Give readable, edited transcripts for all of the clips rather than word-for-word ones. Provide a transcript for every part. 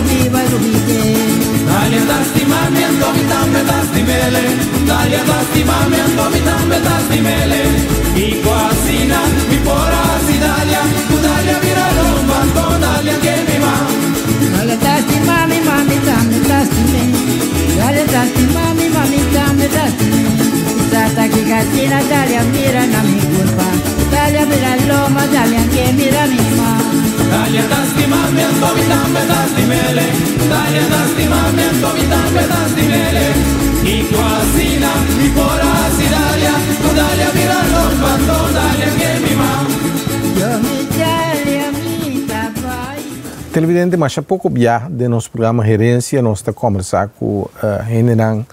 mi bai ku mi ke. Dalia ta stima mi anto mi tambe ta stim'ele Dalia ta stima mi anto mi tambe ta stim'ele Kiko asina mi por hasi Dalia Ku Dalia bira lomba anto Dalia ke mi ma. Dalia ta stima mi ma mi tambe ta stim'e Dalia ta stima mi ma mi tambe ta stim'e Mi sa ta ki asina Dalia mira na mi kurpa Dalia bira lomba Dalia ke mira mi ma. Dalia ta stima mi anto mi tambe ta stim'ele Dalia ta stima mi anto mi tambe ta stim'ele Kiko asina mi por hasi Dalia Ku Dalia bira lomba anto Dalia ke mi ma. Yo mi Dalia mi ta bai. Televidente, masha poko bia den nos programa Herencia nos ta combersa cu hendenan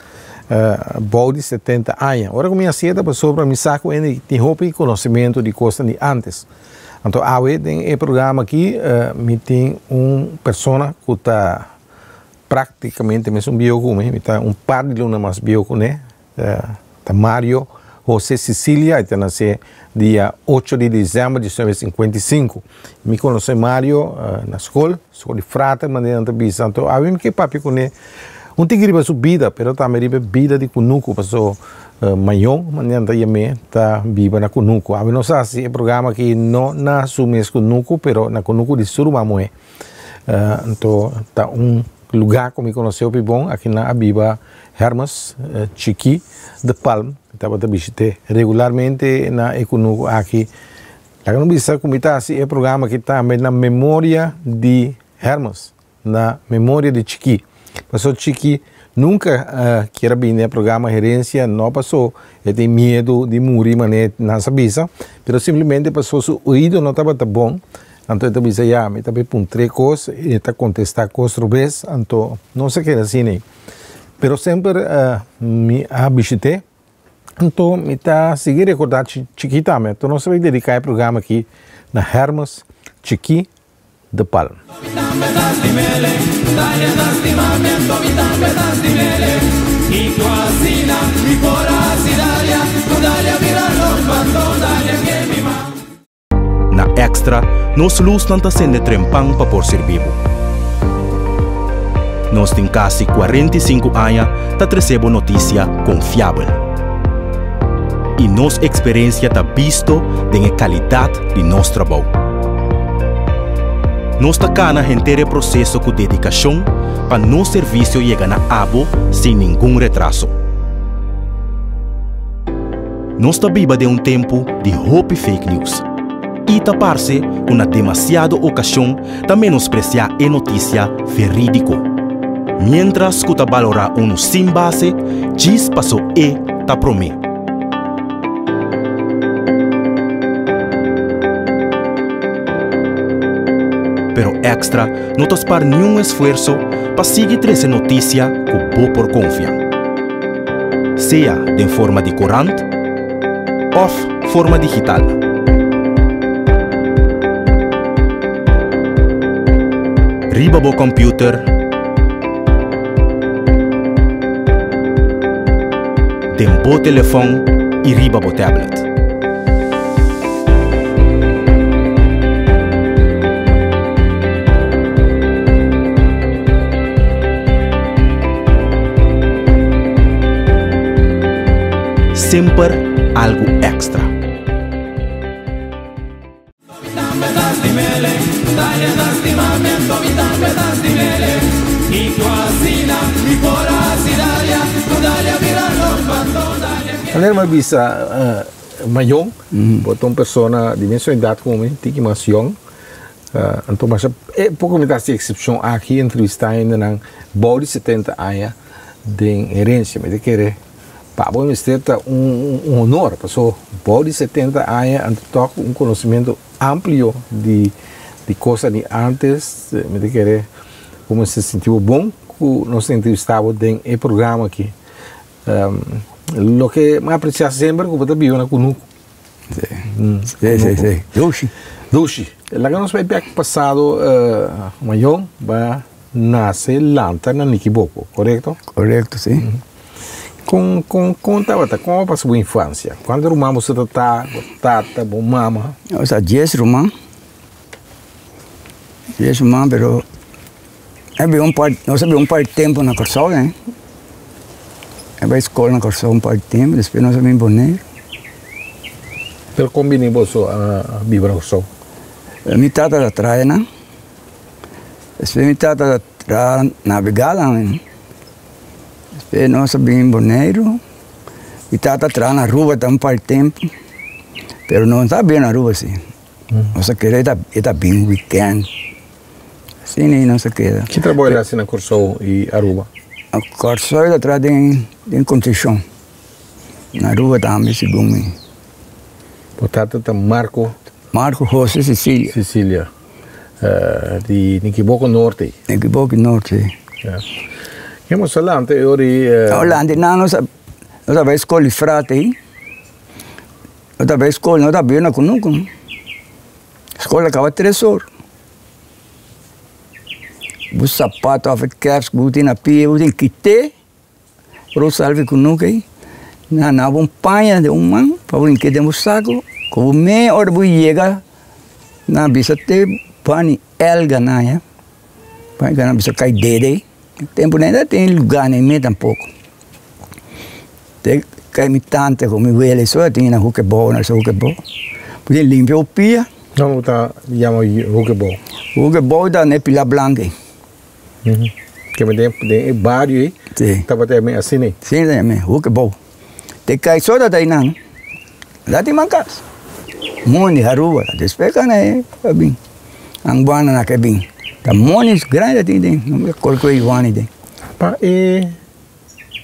bou di 70 aña. Ora cu mi haci e ta pasobra mi sa cu hende tin hopi conocimento di cosnan di antes. Anto awe den e programa aki mi tin un persona cu ta practicamente mesun bieu cu mi, mi ta un par di luna mas bieu cu ne, ta Mario Jose Cicilia, e ta nace dia ocho di december di 1955. Mi conoce Mario na scol, scol di frater manera nan ta bisa, anto awe mi ke papia cune un tiki riba su bida, pero tambe riba e bida di cunucu, paso Mayon, manera nan ta yam'é, ta biba na kunuku. Awe nos a hasi e programa aki no na su mes kunuku, pero na kunuku di su ruman muhé. Anto ta un lugá ku mi konosé hopi bon. Aki nan a biba Hermes Chikí de Palm. Mi tabata bishit'é regularmente na e kunuku aki. Laga nos bisa ku mi ta hasi e programa aki tambe na memoria di Hermes. Na memoria di Chiki. Paso Chiki nunca kier a bini den e programa Herencia, no paso e tin miedo di muri mane nan sa bisa, pero simplemente paso su oido no tabata bon, anto e ta bisa ya mi ta bay puntr'e cos, e ta contesta cos robes, anto nos a keda asina ey. Pero semper mi a bishit'e, anto mi ta sigui recorda Chiki tambe, anto nos a bay dedica e programa aki na Hermes Chiki de Palm. Na Extra, nos lusnan ta sende trempan pa por sirbi bo. Nos tin kasi 45 aña ta trese bo notisia konfiabel. I nos eksperensia ta bisto den e kalidat di nos trabou. Nos ta kana henter e proseso ku dedikashon pa nos servisio yega na abo sin ningun retraso. Nos ta biba den un tempu di hopi fake news i ta parse ku na demasiado okashon ta menospresiá e notisia verídiko, miéntras ku ta balorá unu sin base djis paso e ta promé. Pero Extra no ta spar niun esfuerso pa sigui trese notisia ku bo por konfia. Sea den forma di korant òf forma digital. Riba bo kòmpiuter. Den bo telefòn i riba bo tablet. Semper algu èkstra. Wanneer mi a bisa Mayon, bo ta un persona di mesun edat ku mi, tiki mas yòn. Anto masha e poko mi ta hasi eksepshon aki entrevistá hendenan bou di setenta aña den herensia. Mi ta kere Pa bo mester ta un honor, paso bou di 70 aña anto tok un conocimiento amplio di di cosa di antes, mi ta kere bo mester sinti bo bon cu nos ta entrevista bo den e programa aki. Loke mi aprecia semper cu bo ta biba na Cunucu. Sí, sí, sí. Dushi. Dushi. Laga nos bai bek pasado Mayon, ba nase lanta na Nikiboko, korekto? Korekto, sí. Kon, kon, kon tabata? Kon a pasa bo infansia? Kuantu ruman bo ta ta, bo tata, bo mama? Nos ta dies ruman. Dies ruman, pero. E bin un par, nos a bin un par di tempu na Kòrsou eh. E bai skol na Kòrsou un par di tempu, despues nos a bin Boneiru. Pero kon bini boso a biba na Kòrsou? Mi tata ta traha nan. Despues mi tata ta traha nabegá nan. Despues nos a bin Boneiru. Mi tata a traha na Aruba ta un par di tempu, pero no ta bin na Aruba si. Nos a kere e ta bin weekend. Asina ei nos a keda. Ki trabou el hasi na Kòrsou i Aruba? Na Kòrsou el a traha den konstrukshon. Na Aruba tambe segun mi. Bo tata ta Marco? Marco Jose Cecilia. Cecilia. Di Nikiboko Norte. Nikiboko Norte, si. Ya. Hemos alante e ora ei. Alante nan nos a nos a bai skol di frate ei. Nos ta bai skol, nos ta bira na kunuku. Skol a kaba tres or. Bo sapato of e kèrs ku bo tin na pia bo tin kit'é. Ora bo sali ku kunuku ei, nan a duna bo un paña den un man pa bo hink'é den bo saku. Ku bo media ora bo yega nan a bisa te pani Elga nan ya. Pani Elga nan a bisa kai dede ei. Tempu nan no tin lugá ni tampoko. Te kai mi tante ku mi wele so a tin na hukebou na hukebou. Bo tin limpia bo pia. Nan bo ta yama hukebou? Hukebou ta na e pila blanku ei. Ke men den e bario ei tabata yama asina ei? Si, ta yama hukebou. Te kai so ta einan. La tin man kas. Moni Aruba despues kana e a bin. Anguana na ke bin. Ta moni grandi a tin den. No mi kor ku e yuani den. Pa e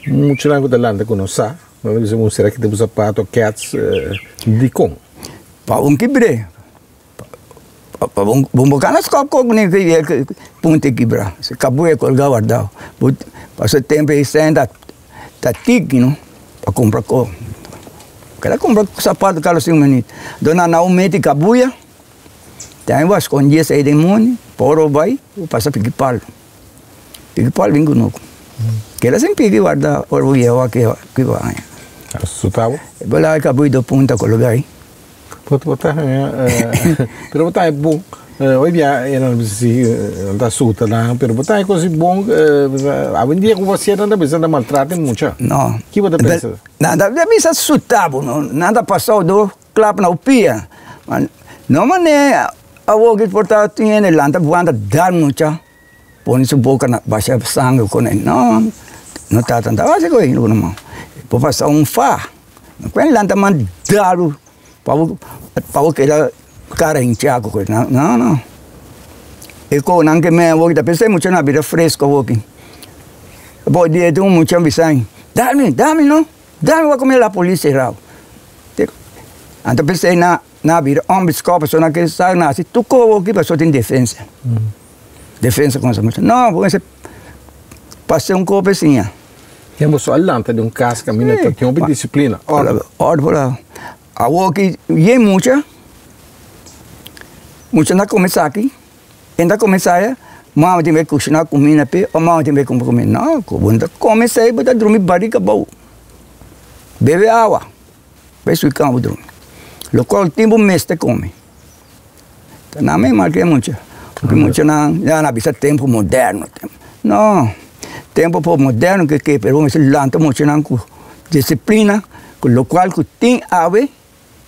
muchanan ku ta lanta ku no sa, nan ta bisa un sera kita bo sapato, kèts, dikon? Pa un kibr'é. Pa bo bo kana skòp kòp ni ke punta e kibra. Se kabuya kolgá wardá. Bo paso tempu ei sèn ta ta tiki no pa kumpra kos. Keda kumpra sapato kada sin minüt. Dor nan a mete kabuya. Tambe bo a skondí esei den mondi, pa ora bo bai, bo pasa piki palu. Piki palu bin kunuku. Keda sin piki warda ora bo yega aki ki bo haña. Asuta bo? Bo laga kabuya do punta kologa ei. Bo ta haña, pero bo ta haña bon. Hoy dia e nan bisa si nan ta asuta nan, pero bo ta haña kos bon. Awendia ku bo a sier nan ta bisa nan ta maltrata e mucha. No. Ki bo ta pensa? Nan ta bisa asuta bo, no. Nan ta pasa do Klap na bo pia. No manera awor ki por ta tin hende lanta wanta dal mucha pone su boka na basha sanger ku ne no no tata no ta hasi ku hende no por pasa un fa no puede lanta man dal bo pa bo pa bo keda kara hincha ku no no e konan ke men awor ta pensa mucha na bira fresko awor ki bo dia tin un mucha bisa dal mi dal mi no. Dan wak mi la polis serau. Anto p'esei na na bira ombudsman pasobra nan ke sa nan hasi tur kos awor aki pasobra tin defensa. Defensa kontra mucha. No, bo mester pasa un kos p'esiña. Ya boso a lanta den un kas kaminda ta tin hopi disiplina, òrdu. Òrdu por la. Awor aki yen mucha, mucha na kuminsá aki. E ta kuminsá ya, mama tin bai kushiná kuminda p'e o mama tin bai kumpra kuminda. No, ku bo no ta kome esei bo ta drumi barika abou. Bebe awa, bai subi kama bo drumi. Lokual tin bo mester kome. Ta nan mes mal ke mucha, pasobra muchanan ya nan a bisa tempu moderno. No, tempu por moderno ke ke pero bo mester lanta muchanan ku disiplina ku lokual ku tin awe.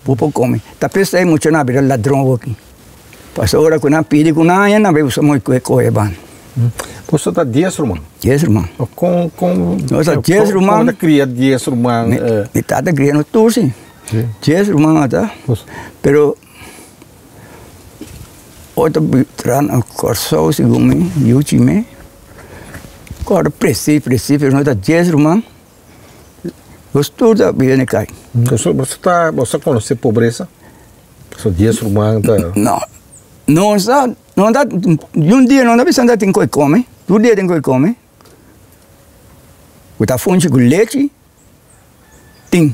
Bo por come. Ta p'esei mucha nan a bira ladron hopi. Pasobra ora ku nan pidi ku nan haña, nan bai usa mooi ku e kohe ban. Boso ta dies ruman? Dies ruman. Kon, kon, Nos ta dies ruman. Kon ta kria dies ruman? Mi tata kria nos tur si. Dies ruman nos ta. Pero otro traha na Kòrsou segun mi, yuchi mi. Kòrda presis presis pero nos ta dies ruman. Nos tur ta biba den kai. Boso boso ta boso ta konosé pobresa? Pasobra dies ruman ta. No, nos ta nos ta un dia nos ta bisa nos ta tin koi kome, tur dia tin koi kome. Ku ta funchi ku lechi tin,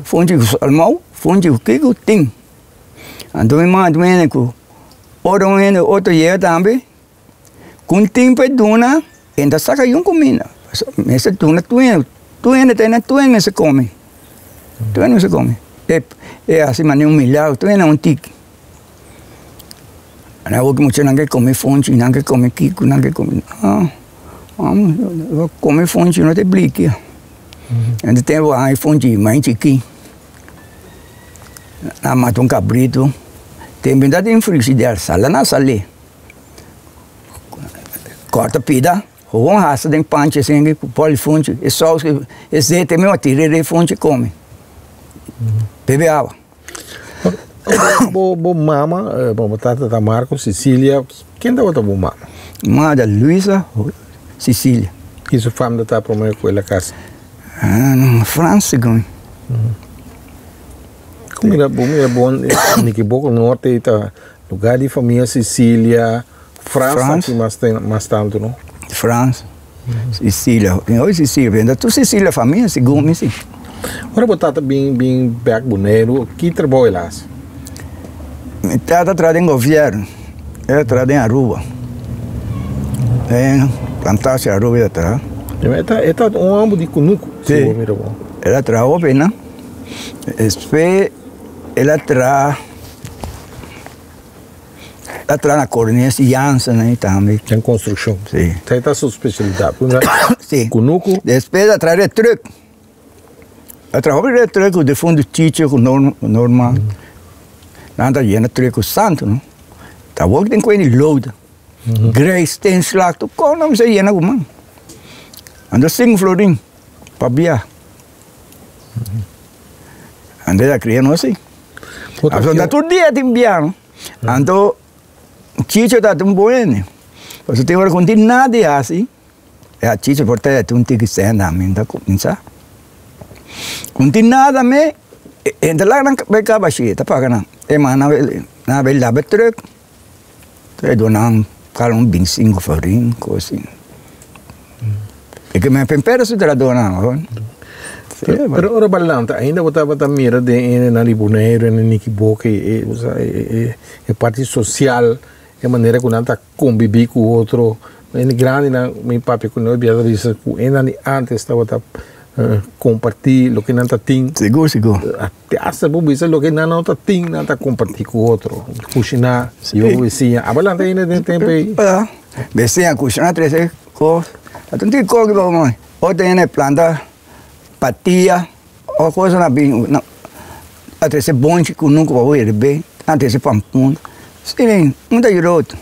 funchi ku salmou, funchi ku kiko tin. Anto mi mama ta mende ku ora un hende otro yega tambe. Ku un tempu e duna, e ta saka yun kuminda. Mester duna tur hende, tur hende ta tur hende mester kome, tur hende mester kome. E e hasi manera un milagro, tur hende un tiki. Nan awor ki muchanan ke kome funchi, nan ke kome kiko, nan ke kome, no, amo kome funchi no ta blikia. Nan ta tempu a haña funchi mai chikí, nan a mata un kabritu, tempu ta tin frigider, sala nan a salé, kòrta pida, gewoon hasa den panchi asin ku pòl di funchi, e sous, e zete mesmu a tira den funchi kome, bebe awa. Bo bo mama, bo tata ta Marco Cecilia, ken tabata bo mama? Mama ta Luisa Cecilia. I su fam ta prome ku el a kasa? Ah, no, Frans segun. Ku mira, bo mira bon, Nikiboko Norte ta lugar di famia Cecilia, Frans Frans. aki mas mas tantu, no? Frans, Cecilia, hoy Cecilia, tur Cecilia famia segun mi si. Ora bo tata bin bin bek Boneiru, ki trabou el hasi? Mi tata traha den gobièrnu, el a traha den Aruba, den plantashi Aruba el a traha. E ta e ta un hòmber di kunuku, si bo mira bon. El a traha hopi nan, despues el a traha El a traha na Cornes Jansen ahí tambe. Den konstrukshon. Si. Esei ta su spesialidat. Si. Kunuku. Despues el a traha truck. A traha hopi den truck ku difuntu Chicho ku Norma. Nan ta yena truck ku santu no. Ta wok den kuen di lodo. Grei steenslag tur kon nan mester yena ku man. Anto sinku florin pa bia. Anto ta kria nos si. Pasobra tur dia tin bia no. Anto Chicho ta un bon hende. Pasobra tin ora ku no tin nada di hasi. Ya Chicho por ta un tiki senda mi ta kuminsá. Ku no tin nada me e ta laga nan bai kaba shi ta paga nan. E man nan a bai laba e trùk e duna nan kada un bintisinko florin kos asina. E ke men pèrdè su trabou nan. Pero ora bo a lanta ainda bo tabata mira den e nan di Boneiru e Nikiboke e parti sosial e manera ku nan ta Convivi cu otro. Hende grandinan, mi papia cu nan bia ta bisa cu hendenan di antes tabata comparti loke nan ta tin. Sigur, sigur. Hasta bo bisa loke nan no ta tin, nan ta comparti cu otro. Cushina, yo cu bisiña. Abo lanta hende den tempo ey? Bisiña cushina trece cos. Ata un tin cos ki bo moe. Otro hende planta patia o cosa na bin a trece bonchi cu nunca bo herbe a trece pampun si un ta yuda otro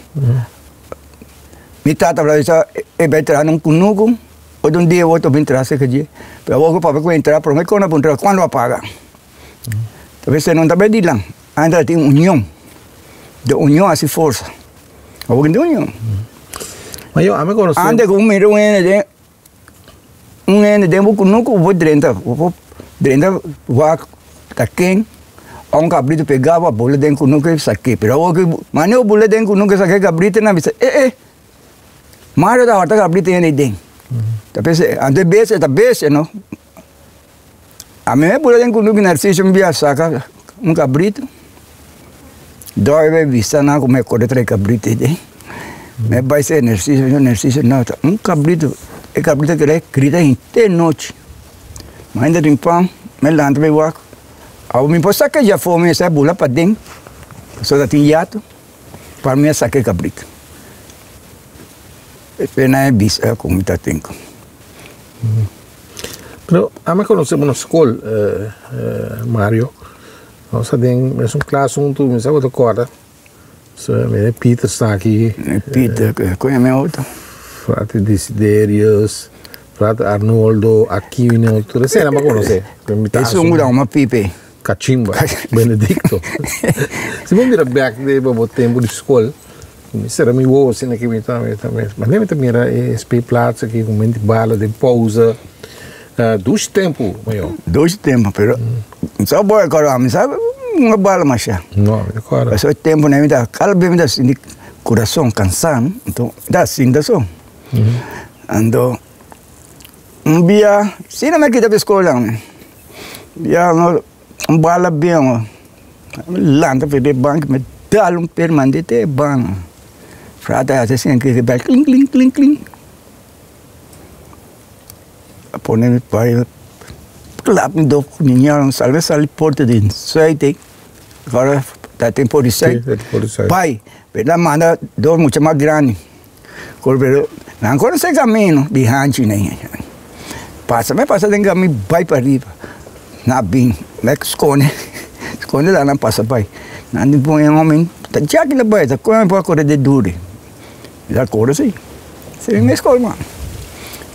mi tata a bisa e bai traha na un kunuku otro un dia otro bin traha cerca dje pero awor cu papia cu entra prome cu nan puntra cuando a paga ta bisa no ta bai dilan antes a tin union de union haci forsa awor tin union antes cu mira un hende den. Un hende den bo kunuku bo por drenta, bo por drenta wak ta ken òf un kabritu pegá bo a bula den kunuku i sak'é. Pero awor ku manera bo bula den kunuku i sak'é kabritu nan bisa eh eh Mario ta hòrta kabritu hende ei den. Ta pensa anto e bestia ta bestia no. Ami me bula den kunuku Narciso mi bia saka un kabritu dòi bai bista nan ku mi a kore trae kabritu ei den. Mi bai se Narciso, mi Narciso no ta un kabritu e kabritu a keda grita henter nochi. Mi a drink pan, mi lanta bai wak, awor mi por saka dje afó mi a bula paden pasobra ta tin yatu pa mi a saka e kabritu. Despues nan a bisa ku mi ta tin. Pero ami a conoce bo na school Mario, nos a den mesun klas hunto, mi sa bo ta corda, Meneer Pieter sta aki. Pieter, con e otro? Frater Desiderius, Frater Arnoldo, Aquino, tur esei nan bo a conoce. Esun ku ta homa pipe. Cachimba, Benedicto. Si bo mira bek den bo tempo di school, mi sera mi wowo asina ki mi ta mi ta mi ta mira e speelplaats aki ku menti bala den pausa. Dushi tempu, mayor. Dushi tempu, pero mi sa bo recorda, mi sa no bala masha. No, mi recorda. Pasobra e tempu mi ta kada bes mi ta sinti kurason kansa, anto mi ta sinta so. Anto un bia, asina mi a kita pa e skol tambe. Ya no un bala bien mi lanta for di banki mi dal un permandi te e banda frata hasi asina ki bel klin klin klin klin a pone mi pai klap mi dop ku mi ña salbe sali porta di suite. Ta tin polisei. Bai, pero nan manda dos mucha mas grandi. Pero nan konosé kamino di hanchi nei. Pasa mi pasa den kamin bai pariba. Nan bin, mi skonde, skonde la nan pasa bai. Nan di pon e homen, ta djaki la bai, ta kon por a kore den duri. Mi ta kore si, si mi skol man.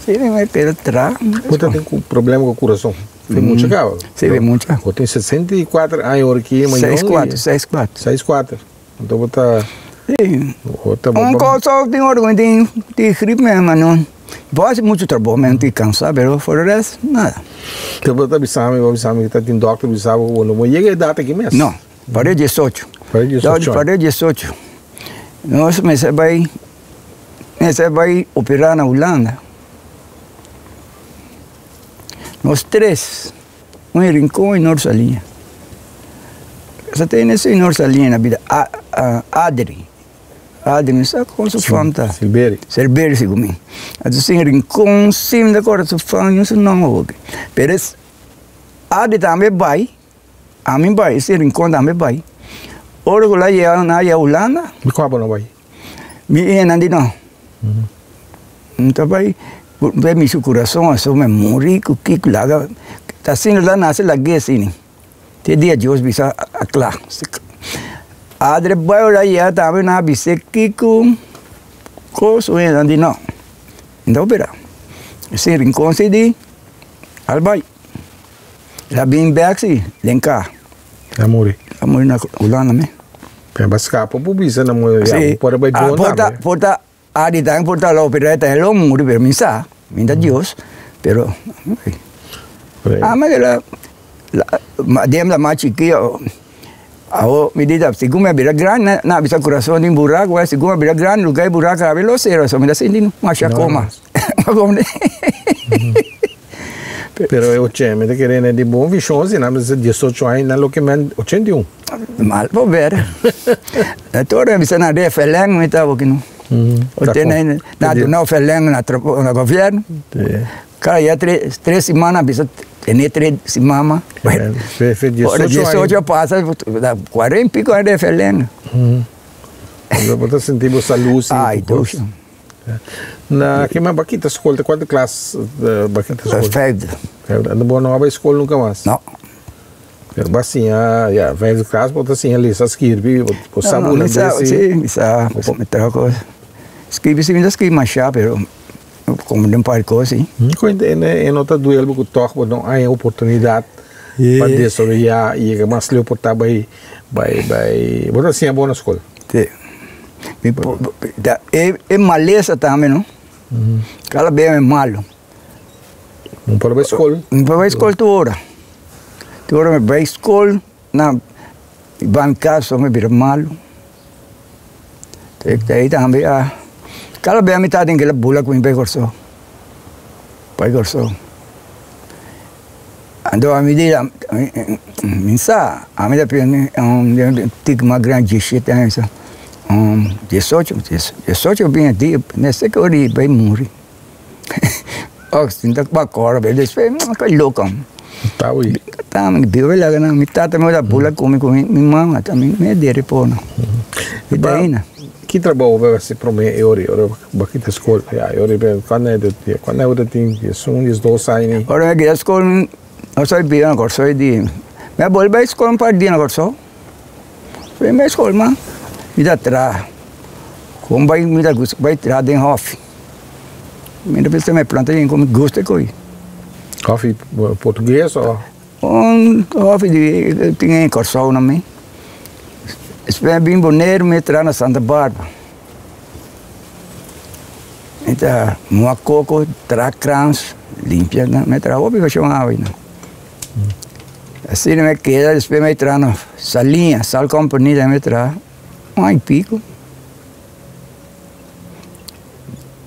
Si mi keda tra. Bo ta tin problema ku kurason? Fe mucha caba. Sí, fe mucha. Bo tin 64 aña ora ki mañon. Seis cuatro, seis cuatro. Seis cuatro. Anto bo ta. Sí. Bo ta. Un cosa tin ora ku mi tin tin grip mi ma no bo hasi mucho trabou mi tin cansa pero for de rest nada. Te bo ta bisa mi bo bisa mi ta tin dokter bisa bo ku bo no por yega e edad aki mes. No, pa de diesocho. Pa de diesocho. Pa de diesocho. Nos mester bai mester bai opera na Hulanda. Nos tres, un en Rincon y Noord Saliña. Sa ta ene su Noord Saliña na bida Adri, Adri mi sa kon su fam ta. Silberi. Silberi sigun mi. Anto sin Rincon si mi ta korda su fam mi no su nomber hopi. Pero es Adri tambe bai, ami bai, sin Rincon tambe bai. Ora ku la yega nan a yega Hulanda. Di kua bo no bai? Mi e nan di no. Mi ta bai be mi su kurason aso mi muri ku kiko laga ta asina la nase lag'é asina te dia Dios bisa a kla. Adre bai ora yega tambe nan a bis'é kiko kos e nan di no mi ta opera. Esei rincon si di al bai. El a bin bek si den ka. El a muri. El a muri na Hulanda mes. Pero ba scapa por bisa na mo ya Sí. por bai Ah, bon por ta, tambe. por ta, Adi tambe por ta lo pero ta lo muri pero mi sa, mi ta Dios, pero Pero, Ama que la, la, ma- dem la mas chiquillo, awo mi di ta, segun mi a bira grandi, na, na bisa corazón di buraco, eh, segun mi a bira grandi, lugar di buraco a lo cera, so mi ta sinti masha No, coma. no. Pero e oche, mi ta kere ne di bon vision si nan bisa 18 aña nan loke men 81. Mal por ver. E tur mi bisa na de verleng mi ta boki no. O tene na duna verleng na na gobierno. Cada ya tres tres semana bisa tene tres semana. Fe 18 pasa 40 y pico de verleng. Bo ta sinti bo salud si. Ay, Dios. Na ki man bakita skol te kuantu klas bakita skol? Vijfde. Vijfde. Ando bo no a bai skol nunka mas? No. Pero bo a siña, ya, vijfde klas bo ta siña lesa, skirbi, bo sa No, mi sa, si, mi sa, mi traha kos. Skirbi si mi ta skirbi masha, pero komo den par kos si. Kuenta e no ta duel bo ku tòg bo no haña oportunidat pa desaroyá i yega mas leu por ta bai, bai, bai, bo ta siña bo na skol? Si. Mi por, e malesa tambe no, kada bes mi malo. No por bai skol? Mi por bai skol tur ora. Tur ora mi bai skol, na mi ban kas mi bira malu. Te ei tambe a kada bes mi ta den kila bula ku mi bai Kòrsou, bai Kòrsou. Anto ami di mi sa, ami ta pensa un tiki mas grandi diesisiete aña, diesocho, diesocho bin di mester ke ora bai muri. Oh, si ta ba kòrda pero despues ke loko. Ta wi. Ta mi biba laga nan, mi tata mi tabata bula ku mi ku mi mama ta mi mi a dere por nan. Mi ta aina. Ki trabou bo a hasi promé e ora ora bo a kita skol? Ya e ora kuando e ta kuando e ta tin diesun diesdos aña. Ora mi a kita skol no soy biba na Kòrsou e dia. Mi a bolbe bai skol un par dia na Kòrsou. Promé skol man mi ta traha. Kon bai mi ta gusta bai traha den hòfi. Mi ta pensa mi planta yen ku mi gusta ko'i. Hòfi portugues o? Un hòfi di tin en Kòrsou na mi. Despues mi bin Boneiru mi traha na Santa Barbara. Mi ta mua koko, traha krans, limpia nan. Mi traha hopi kashon awe nan. Asina mi keda despues mi traha na Saliña, Sal Company mi traha un aña y pico.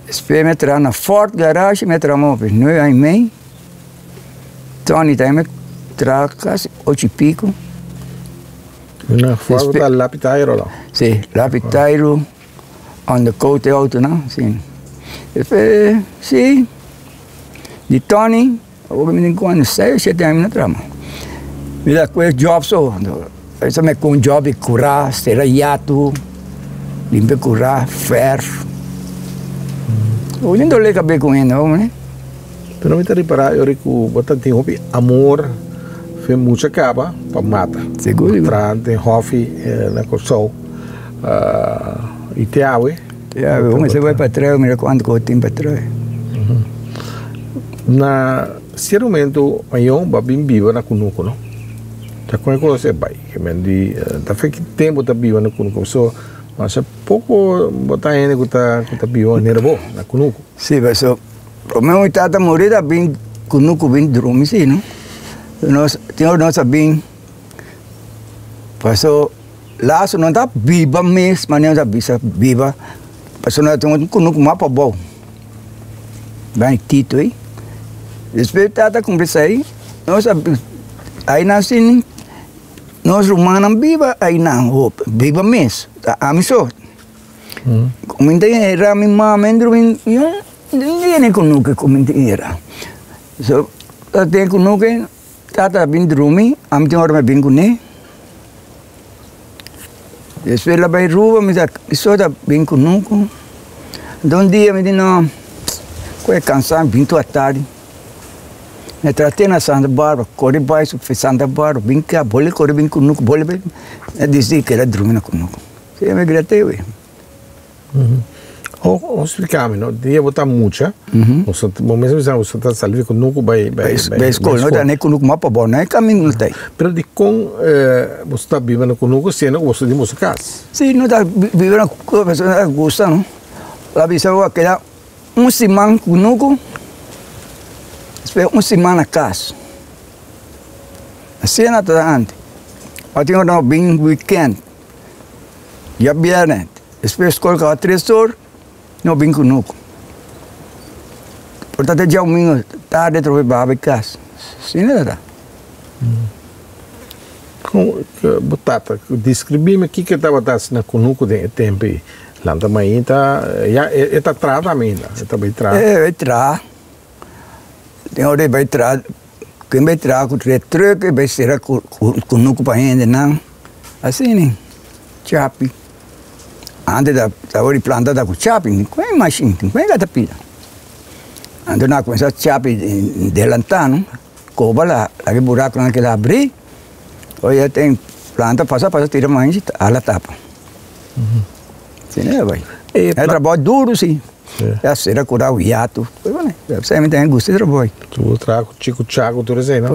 Despues mi a traha na Ford Garage, mi a traha mopi nueve aña y mei. Tony tambe mi traha casi ocho y pico. Na Ford ta Lapi Tairo lo? Si, Lapi Tairo, undercoat e autonan, si. Despues, si, di Tony, awor mi tin cuando seis o shete aña mi no traha mas. Mi ta cu e job so. Esa me kon job di kurá, sera yatu, limpia kurá, fèrf. Hopi tin dolé kabes ku hende ho ne. Pero mi ta ripará e ora ku bo ta tin hopi amor fe mucha kaba pa mata. Sigur sigur. Traha den hòfi na Kòrsou i te awe. Te awe, bo mester bai patròe mira kuantu ku bo tin patròe. Na sierto momento Mayon bo a bin biba na Kunuku no? Ta kon e kos e bai? Ke men di ta fe ki tempu ta biba na Kunuku pasobra masha poko bo ta hende ku ta ku ta biba manera bo na Kunuku. Si pasobra prome mi tata muri ta bin Kunuku bin drumi si no nos tin ora nos a bin pasobra laso no ta biba mes manera nos a bisa biba pasobra nos tin un Kunuku mas pabou. Bai Tito ei. Despues tata kumpli sai, nos a ainan sin nos rumannan biba ainan hopi, biba mes, ta ami so. Ku mi ta era mi mama en drumi, yo no yena kunuke ku mi ta era. So, ta ten kunuke, tata a bin drumi, ami tin ora mi a bin kuné. Despues el a bai Aruba, mi ta so ta bin kunuku. Anto un dia mi di no, ku e kansa mi bin tur atardi. Mi a trate na Santa Barbara, kore bai Santa Barbara, bin ka, bole kore bin kunuku, bole bai. Mi a disidi keda drumi na kunuku. Si mi grate wi. O splika mi no, dia bo ta mucha, bo mes a bisa bo ta sali di kunuku bai bai skol, no ta ne kunuku mas pabou, no e kaminda no ta ei. Pero dikon bo ta biba na kunuku siendo ku bo ta den boso kas? Si, no ta biba na kunuku pasobra no ta gusta no. Bo a bisa bo a keda un siman kunuku, despues un siman na kas. Asina ta antes. Ora tin ora no bin weekend. Dia bierne, despues skol kaba tres or, no bin kunuku. Por ta te djadumingu tarde trobe baha bai kas. Asina ta ta. Kon bo tata, deskribí mi kiko e tabata hasi na kunuku den e tempu ei. Lanta mainta, ya e ta traha tambe ainda, e ta bai traha. E bai traha. Den ora e bai traha, ken bai traha ku trek e bai sera kunuku pa hendenan. Asina chapi antes ta tabata di planta ta ku chapi ni ku e mashin ni ku e katapila anto nan a kuminsá chapi delantá no koba la laga e burakunan keda abrí ora ya ten planta pasa pasa tira manchi hala tapa asina ta bai e trabou duru si ya sera kura wiatu esei mi tambe gusta e trabou. Tur traha ku chiku chaku tur esei no.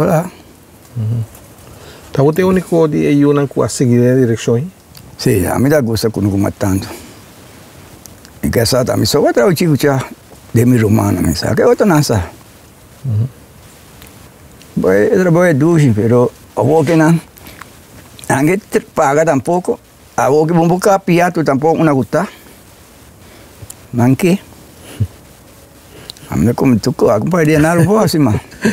Ta bo ta e úniko di e yunan ku a sigui den e direkshon ei? Sí, ami ta gusta kunuku mas tantu. Mi ke sa ta mi so a traha chiku cha den mi rumannan, mi sa ke otronan sa. Bo e trabou e dushi, pero awor ke nan nan ke paga tampoko, awor ke bo por kapia tu tampoko una ku ta. Nan ke. Ami ta come tuco, a compa di nada bo así ma.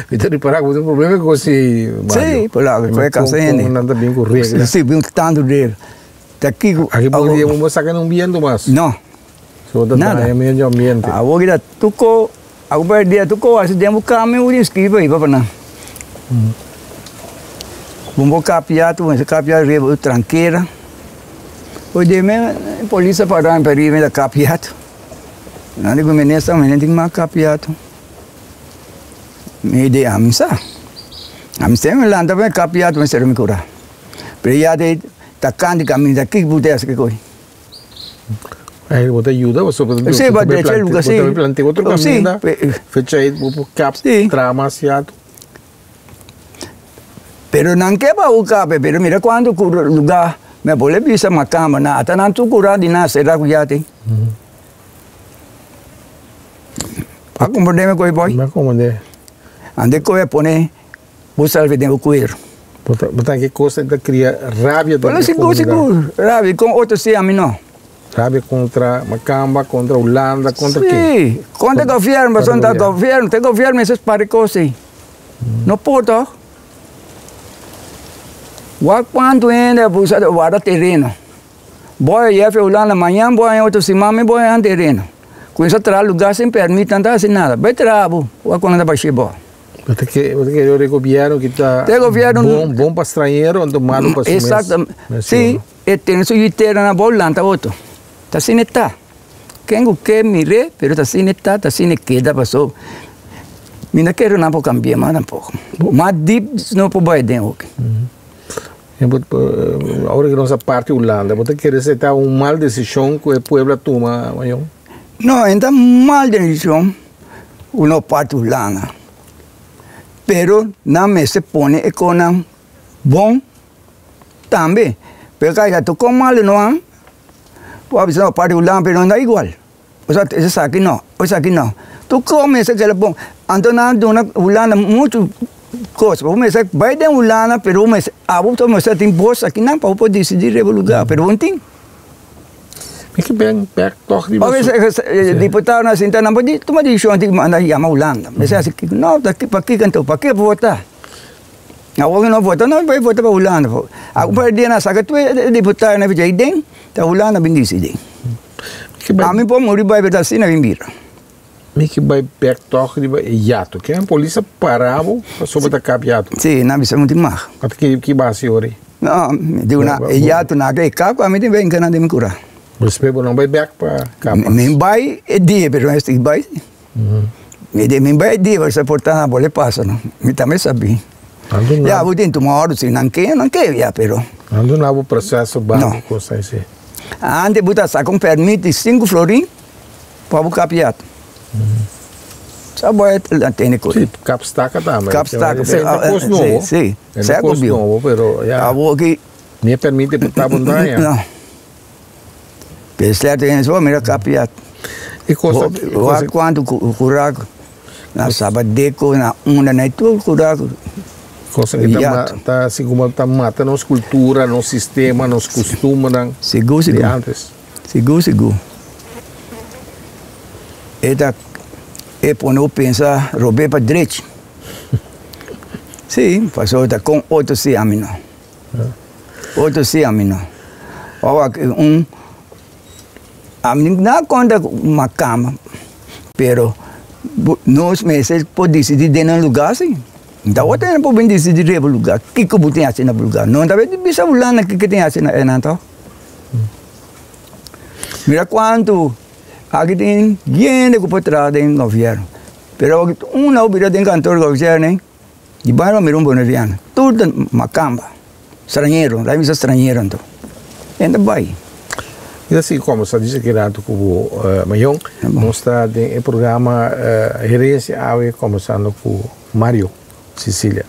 Mi ta ripara cu tin problema cu si Mario. Sí, por la cu e casa hende. Nan ta bin cu regla. Sí, bin tanto regla. Ta kico. Aki por dia bo saca un biento mas. No. So ta daña medio ambiente. Awor kita tuco, a compa di tuco asi den bo cama mi tin scribi pa hiba pa nan. Bo por capia tu, bo capia riba tranquera. Hoy dia mi polis a para mi pa riba mi ta capia tu. Nan di ku minister, mi no tin mas kapiatu. Mi di ami sa. Ami semper lanta pa mi kapiatu mi sera mi kura. Pero ya te ta kanti kaminda ki bo ta hasi ki koi. Ay, bo ta yuda pasobra bo Sí, pa drecha e luga, sí. Bo ta plantea otro kaminda, fecha ei bo por kap traha mas yatu. Pero nan ke pa bo kape, pero mira kuantu luga mi a por e bisa makamba nan ata nan tur kura di nan sera ku yati. A komprende mi koe boy? Mi a komprende. Ande koe a pone bo salve den bo kuero. Bo ta ke kos ta kria rabia den e komunidad. Sigur, sigur. Rabia kon otro si ami no. Rabia kontra makamba, kontra Hulanda, kontra ken? Si, kontra gobierno, pasobra ta gobierno, te gobierno mester para e kos ei. No por toch? Wak kuantu hende a busa warda tereno. Boy a yefe Hulanda, mañan boy a otro siman mi boy a tereno. Kuminsa traha lugar sin permit, nan ta hasi nada. Bai traha bo, wak ku nan ta bash'é bo. Bo ta ke bo ta kere e gobierno ki ta E gobierno bon bon pa stranhero anto malo pa su mes. Exacto. Si e tene su yitera na bou lanta otro. Ta asina e ta. Ken ku ke mir'é pero ta asina e ta, ta asina e keda paso mi no kere nan por kambia mas tampoko. Mas dip no por bai den hopi. Ora ku nos a parti Hulanda bo ta kere si ta un mal desishon ku e pueblo a tuma Mayon? No, e no ta mal desishon ku no parti Hulanda pero nan mester pone e konan bon tambe pero kaya ta kon malu no an Bo a bisa no parti Hulanda pero no ta igual. Osea esaki no, esaki no. Tur kos mester keda bon. Anto nan a duna Hulanda muchu kos. Bo mester bai den Hulanda pero bo mester abo ta mester tin bos akinan pa bo por disidí riba lugar pero bo no tin. Mi ke ben bek tòg riba su. Diputadonan a sinta nan por tuma desishon di manda yama Hulanda. Mester hasi kiko? No, pakiko anto? Pakiko bo vota? Awor no vota no bai vota pa Hulanda. Awo pa dia nan saka tur e diputado nan ficha aden ta Hulanda bin disidi. Ami por muri bai pero ta asina bin bira. Mi ke bai bek tog riba e yato. Ken polis a para bo pasobra ta kap yato? Si, nan bisa mi tin mag. Ata ki base ori? No, mi di una e yato nan ke kap ami tin bai hinka nan den mi kura. Despues bo no bai bek pa kap mas? Mi bai e dia pero mi bai. Mi di mi bai di sa por ta bo le pasa no mi tambe sabi ya bo tin tuma ordu si nan ke nan ke ya pero Nan duna bo proceso ba bo cosa ese. Antes bo ta saca un permit di sinku florin pa bo kap yat sa bo a tene ku. Si kap staka tambe. Kap staka pero ta kos nobo. Si si ta kos nobo pero ya. Abo aki. Ni e permit di por ta montaña. No. Pero cierto en eso mira kap yat. E cosa, e cosa. Wak cuanto curaco. Na Sabadeco, na unda, na tur curaco. Cosa que ta, ta así como ta mata nos cultura, nos sistema, nos costumbernan. Sigur, sigur. De antes. Sigur, sigur. E ta, e pone bo pensa rob'é pa drechi. Sí, pasobra ta con otro sí, ami no. Otro sí ami no. Ora ku un ami no kontra ku makamba pero nos mester por disidí den un lugá si. Ta otro hende por bin disidí riba bo lugá kiko bo tin hasi na bo lugá. No ta bisa fulano kiko tin hasi na enan to. Mira kuantu aki tin hende ku por traha den gobièrnu pero un a bira den kantor di gobièrnu. Di bai lo mira un boneriano, tur ta makamba, stranhero, laga bisa stranhero anto, hende bai. Mi ta sigui kombersa dice ki rato ku bo Mayon, nos ta den e programa Herencia awe kombersando ku Mario Cicilia.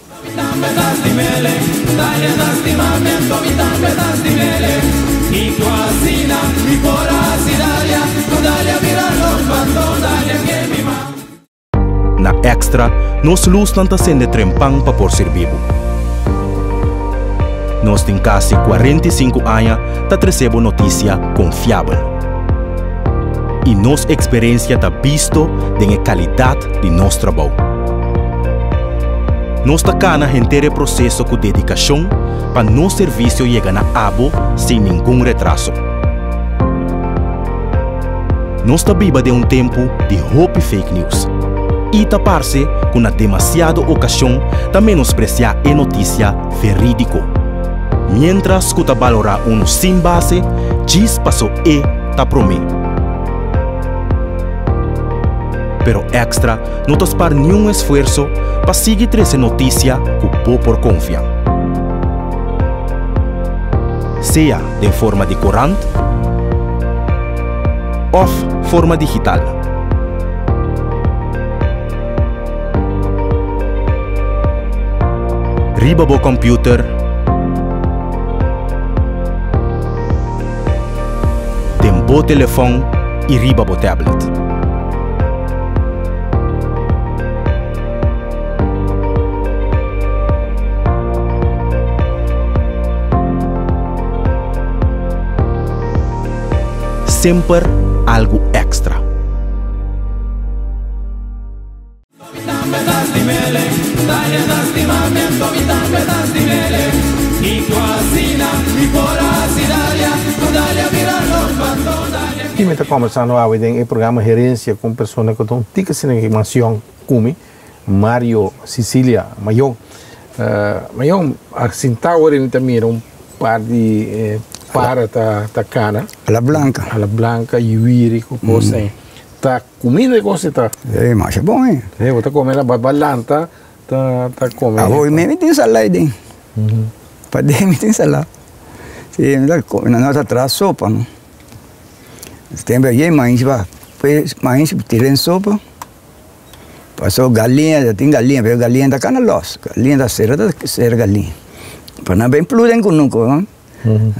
Na Extra, nos lusnan ta sende trempan pa por sirbi bo. Nos tin kasi 45 aña ta trese bo notisia konfiabel. I nos eksperensia ta bisto den e kalidat di nos trabou. Nos ta kana henter e proseso ku dedikashon pa nos servisio yega na abo sin ningun retraso. Nos ta biba den un tempu di hopi fake news. I ta parse ku na demasiado okashon ta menospresiá e notisia verídiko. Miéntras ku ta balorá unu sin base djis paso e ta promé. Pero Extra no ta spar niun esfuerso pa sigui trese notisia ku bo por konfia. Sea den forma di korant òf forma digital. Riba bo kòmpiuter, den bo telefòn i riba bo tablet. Semper algu extra. I mi ta kombersando awe den e programa Herensia ku un persona ku ta un tiki asina ku mas yòn ku mi. Mario Cicilia Mayon. Mayon, a sinta ora mi ta mira un par di para ta cana. Ala blanca. Ala blanca, yuwiri, cu cos ei. Ta cuminda e cos ei ta. E masha bon ei. E, bo ta come la balanta ta come. Awor mi mi tin sala ei den. Paden mi tin sala. Si, mi ta come, nos ta traha sopa no. Tempo aye mainshi pa, mainshi tira den sopa. Paso galiña ta tin galiña pero galiña ta kana los galiña ta sera ta sera galiña pa nan ben plu den kunuku no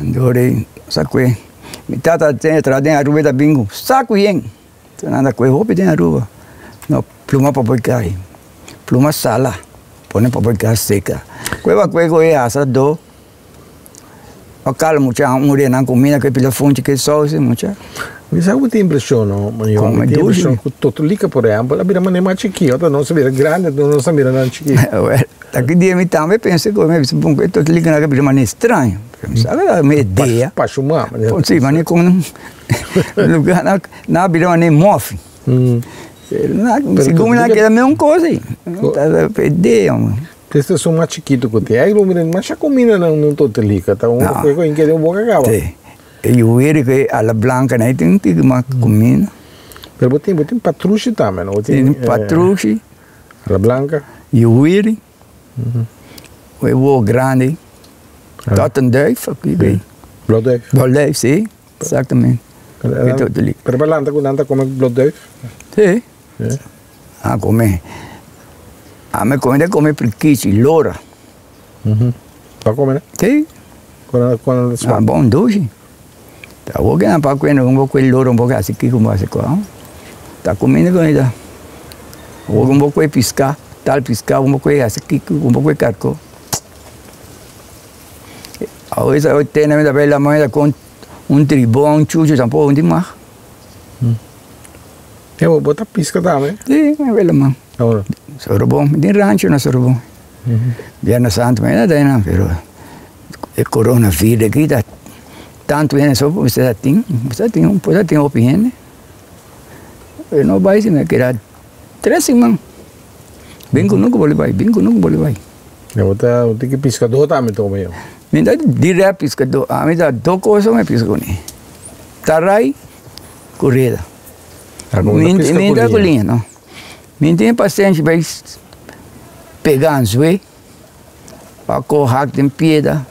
anto de sa kue mi tata ten traha den Aruba e ta bin ku saku yen nan ta kue hopi den Aruba no pluma papoi kai pluma sala pone papoi kai seka kue pa kue ku e asa do. Pa kala mucha a muri nan kumida ku e pila funchi ku e sousi mucha. Mi sa ku bo tin impreshon no, Mayor, mi tin impreshon ku Totolika por ehèmpel a bira manera mas chikí, ota nos a bira grandi anto nos a mira nan chikí. Wèl, aki dia mi tambe pensa ku mi a bisa bon ku e Totolika nan a bira manera straño, pero mi sa ku mi idea. Pashumá. Si, manera kon lugá nan a bira manera mòfi. Segun nan a keda mesun kos ei, ta idea. Esta esun mas chikitu ku tin. Ai lo mira masha kumida nan un totolika. Ta un ku ku inke den boka kaba. Sí. E yuwiri ku e ala blanka nan tin tiki mas kumida. Pero bo tin bo tin patrushi tambe no? Bo tin patrushi. Ala blanka. Yuwiri. E wowo grandi. Tottenduif of ki ei. Blauwduif. Blauwduif si, exactamente. E totolika. Pero bo lanta ku nan ta kome blauwduif? Sí. A come. Ami come de come prikichi, lora. Pa come ne? Si. Con con Ah, bon dushi. Ta awor ke nan pa kuenda un poco e lora un poco hasi kiko un poco hasi kua. Ta kuminda ku ta. Awor un poco e piská, tal piská un poco e hasi kiko un poco e karko. Awor esa tene mi ta bay laman ta kon un tribon, un chuchu tampoco un tin mas. E bo ta pisca tambe? Si, mi wela man. Ora? Sorobon, mi tin rancho na Sorobon. Biernes Santo mi no ta einan, pero e coronavirus aki ta tantu hende so mester ta tin, mester ta tin, por ta tin hopi hende. Pero no bai si mi a keda tres siman. Bin ku nunka bolbe bai, bin ku nunka bolbe bai. E bo ta bo tin ki piscador tambe tuma yo? Mi ta direct piscador, ami ta dos cosa mi pisca kuné, tarai ku reda. Mi ta ku liña no. Mi tin pasenshi pa pega anzue, pa kohe hak den piedra.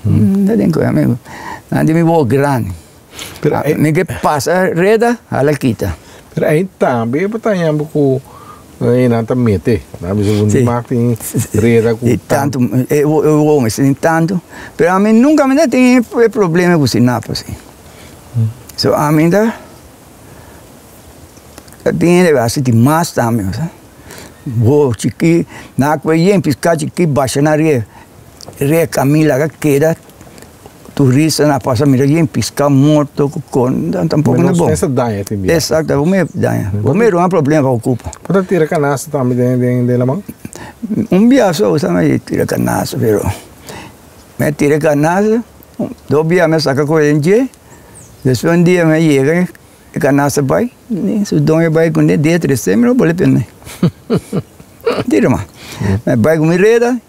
No tin ku ami. Nan di mi bo grandi. Mi ke pasa reda, hala kita. Pero ahi tambe bo ta haña bo ku nan ta mete. Nan bisa bo mak tin reda ku tantu. E wou mester tin tantu. Pero ami nunka mi ta tin e problema ku sinapo si. So ami ta tin hende hasi di mas tambe bo sa. Bo chiki na ku e yen piska chiki basha na rie rie kamin laga keda turistanan a pasa mira yen piska morto ku kon tampoko no bon. Esa daña tin bia. Exacto bo me daña bo me ruma problema pa okupa. Bo ta tira kanasta tambe den den laman? Un bia so sa mi tira kanasta pero mi a tira kanasta. Dos bia mi a saka koe den dje, despues un dia mi a yega e kanasta bai, su doño bai kuné dia tresé mi no bole pende. Tira ma, mi a bai ku mi reda,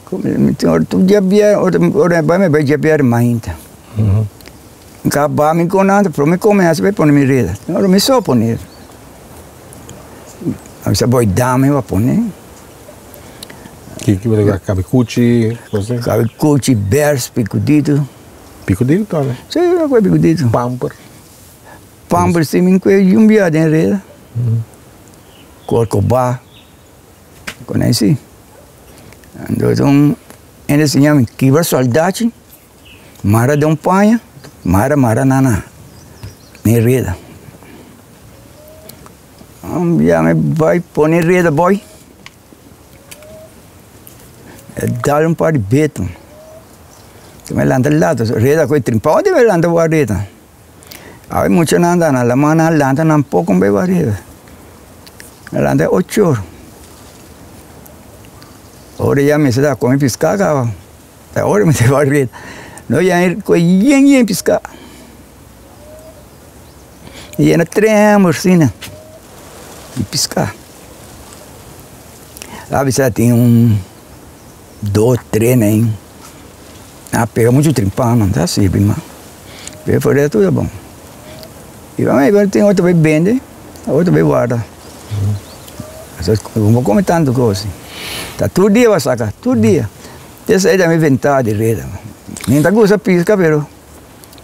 tur dia bia ora mi bai mi bai dia bia mainta. Mi kaba mi kon nan prome mi kome hasi bai pone mi reda, ora mi so pone, a bisa boy dame pa pone. Ki bo ta kla? Kabikuchi, kos así? Kabikuchi, bers, pikudito. Pikudito tambe? Si, mi kue pikudito. Pamper? Pamper si, mi kue yun bia den reda. Korkobá, kon así. Anto un hende siña mi kibra soldachi, mara den un paña, mara mara nan na den reda. Un bia mi bai pone reda boi. E dal un par di beto. Te me lanta lato, reda ku e trin. Pa unda mi lanta bo a reda? Awe muchanan ta na laman nan lanta nan poko bai bo a reda. Mi lanta ocho or. Ora ya mester ta kome piska kaba. Ta ora mi ta bai reda. No ya ku e yen yen piska. Yena tremor asina di piska. A bisa tin un, dos, tres nei. A pega muchu trimpa man, ta sirbi man. Pero for resto tur ta bon. I pa mi tin otro bai bende, otro bai warda. Bo no come tantu cos. Ta tur dia bo a saca, tur dia. Esey ta mi ventaha di reda. Mi ta gusta pisca pero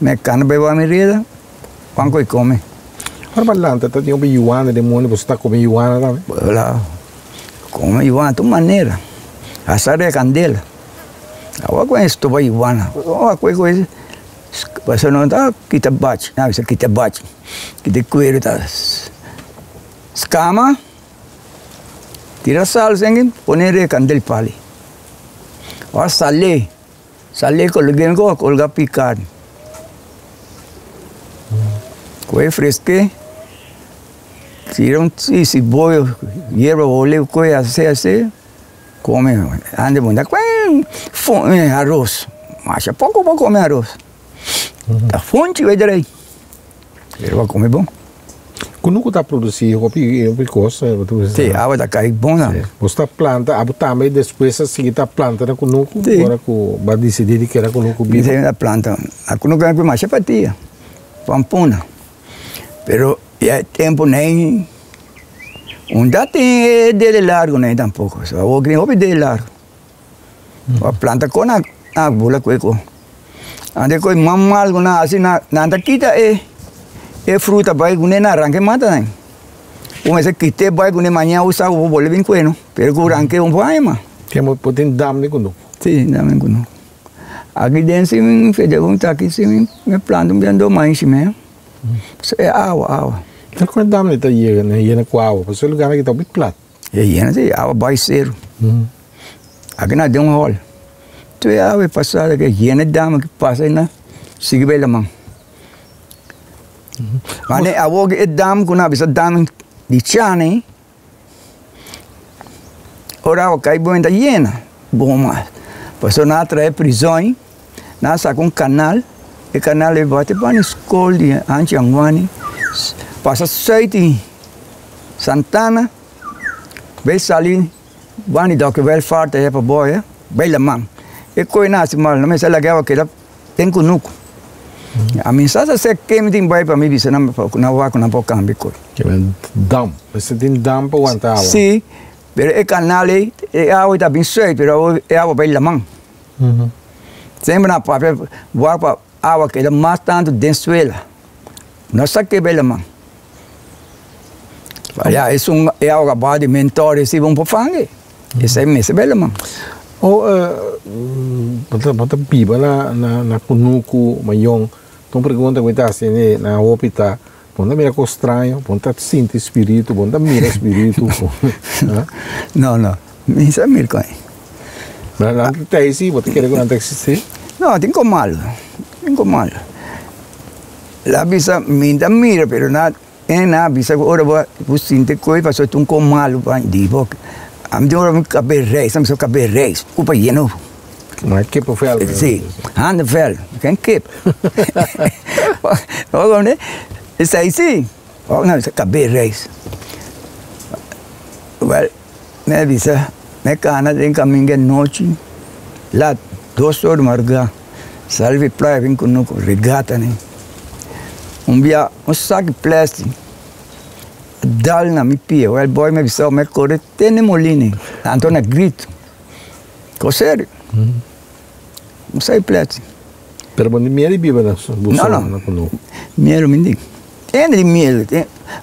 mi cana bai wak mi reda, pan cu e come. Ora bo lanta ta tin hopi yuana den mundo, bo sa ta come yuana tambe? Claro, come yuana tur manera, hasta rei candela. Awor cu e stoba yuana, ora cu e pasobra no ta kita bachi, nan bisa kita bachi, kita cuero ta scama. Tira sal sengi pone riba kandel pali. Ora sal'é, sal'é kolg'é ko kolga piká. Ku e fresk'é, tira un siboyo, yerba hole ku e asé asé, kome. Ande bo ta kwen aros, masha poko bo kome aros. Ta funchi weder ei. Pero a come bon. Kunuku ta produci hopi hopi kos. Si, awa ta kai bon tambe. Bo ta planta, abo tambe despues a sigui ta planta na kunuku? Si. Ora ku bo a disidi di keda kunuku biba? Mi ta planta na kunuku mi masha patia, pampuna. Pero ya e tempo nei, un ta tin e dede largo nei tampoko. So awor tin hopi dede largo. A planta kon a bula ku e ko. Ante ku e mal ku nan hasi nan ta kita e e fruta bai kuné nan ranka e mata nan. Bo mester kit'é bai kuné mañana bo sa ku bo bolbe bin kué no. Pero ku rank'é un por aña mas. Ke bo tin dam di kunuku? Si, dam di kunuku. Aki den si mi fede un taki si mi planta un biaha mainshi mes. E awa, awa. Te ku e dam di ta yega yena ku awa pasobra e lugar aki ta hopi plat. E yena si awa bai seru. Aki na den un hol. Tur e awa e pasa aki yena dam aki pasa na sigui bai laman. Mane awor e dam ku nan a bisa dam di chani ora awa kai bon ta yena bon mas. Pasobra nan a trae prizon nan a saka un kanal e kanal ei bati bani skol di Anchi Anguani pasa sùit di Santana bai sali. Bani dòkter Welvaart a hepa boya bai laman. E koe na hasi mal, nan mester laga awa keda den kunuku. A mi sa sa sek ken mi tin bai pa mi bisa nan pa nan wak ku nan por kambia e koe. Dam, mester tin dam pa wanta awa. Si, pero e kanal ei, e awa ta bin sùit, pero e awa bai laman. Semper nan a papia wak pa awa keda mas tantu den suela. No sa ke bai laman. Ya esun e awa ba di mentor e si bon por fange. Esei mester bai laman. O bo ta bo ta biba na na na kunuku mayon. Ta un pregunta ku mi ta hasi ne na hopi ta bo no ta mira kos straño? Bo no ta sinti spiritu? Bo no ta mira spiritu? No no mi sa mira kon. Nan ta tei si? Bo ta kere ku nan ta eksistí? No tin kon malu tin kon malu. El a bisa, Mi ta mira, pero na e na bisa ku ora bo bo sinti koi pasobra ta un kon malu pa di bo. Ami tin ora mi kab'é reis, ami bisa kab'é reis, kupa yeno. Ma kippenvel. Si, handenvel, ken kip. Bo komprende? Esei si, ora mi bisa kab'é reis. Wèl, mi a bisa, mi kana den kaminda anochi, lat dos or di margá. Sali di playa bin ku no regata ni. Un bia un sak di plastic a dal na mi pia. Wel boy mi a bisa mi a kore te na e molina. Anto na grito. Kos serio. Un sak di plastic. Pero bo no miedo di biba na No no. Miedo mi tin. Hende tin miedo.